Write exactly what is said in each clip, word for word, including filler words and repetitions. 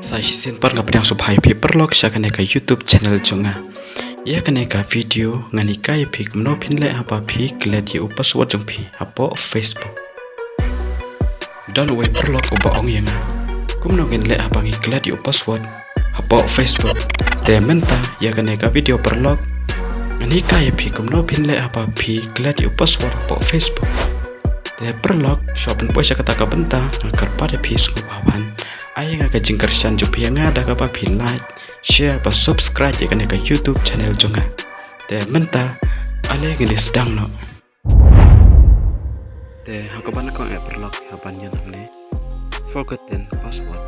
Sa shisien pat nga pdiang sngewbha ïa phi paralok sha kane ka YouTube channel jong nga. Ïa kane ka video ngan hikai ïa phi kumno phin leh haba phi klet ïa u password jong phi hapoh Facebook. Don uwei paralok uba ong ïa nga, kumno ngin leh haba ngi klet ïa u password hapoh Facebook? Te mynta ïa kane ka video paralok ngan hikai ïa phi kumno phin leh haba phi klet ïa u password hapoh Facebook. Te paralok, shuwa ban poi sha kata ka bynta, nga kyrpad ïa phi sngewbha ban ai ïa nga ka jingkyrshan jong phi ïa nga da kaba phi like, share bad subscribe ïa kane ka YouTube channel jong nga. Te mynta ale ngin ïa sdang noh. Te ha kaba nyngkong eh paralok, hap ban ïa hangne forgotten password.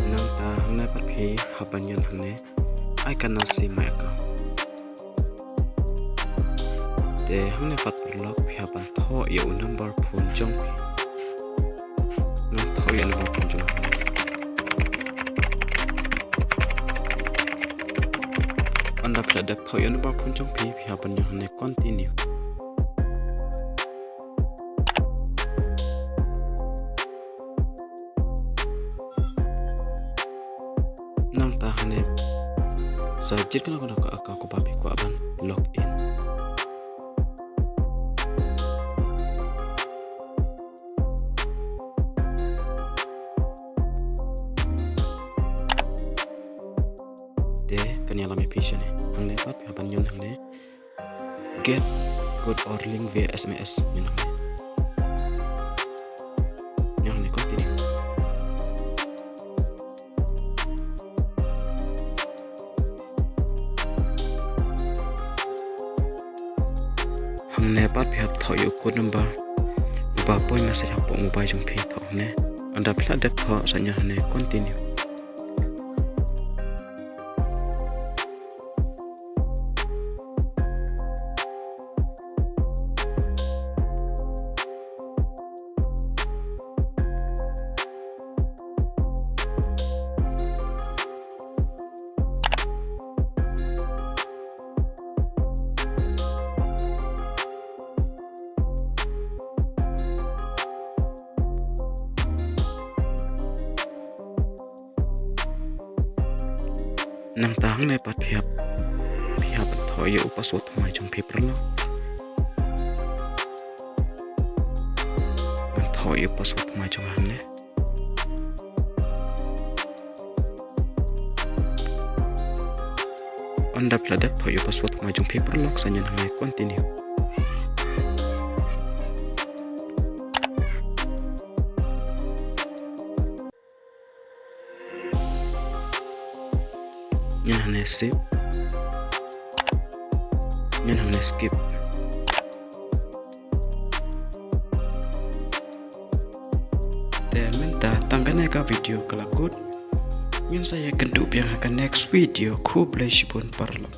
Nangta hangne pat phi hap ban ïa hangne I cannot see my account. Te hangne pat paralok phi hap ban thoh ïa u number phone jong phi. Ngan thoh ïa u number phone jong phi. Ynda phi la dep thoh ïa u number phone jong phi, phi hap ban ïa hangne continue. Nangta hangne sa jied kano kano ka account kaba phi kwah ban log in. Te kan ïalam ïa phi shane. Hangne pat phi hap ban ñion hangne get code or link via S M S. Ñion hangne. Ñion hangne continue. Hangne pat phi hap thoh ïa u code number uba poi message hapoh mobile jong phi, thoh hangne. Ynda phi la dep thoh sa ñion hangne continue. Nangta hangne pat phi hap, phi hap thoh ïa u password thymmai jong phi paralok. Ngan thoh ïa u password thymmai jong nga hangne. Ynda phi la dep thoh ïa u password thymmai jong phi paralok sa ñion hangne continue. Ñion hangne save. Ñion hangne skip. Te mynta tang kane ka video ka la kut. Ngin sa ïakynduh biang ha ka next video. Khublei shibun paralok.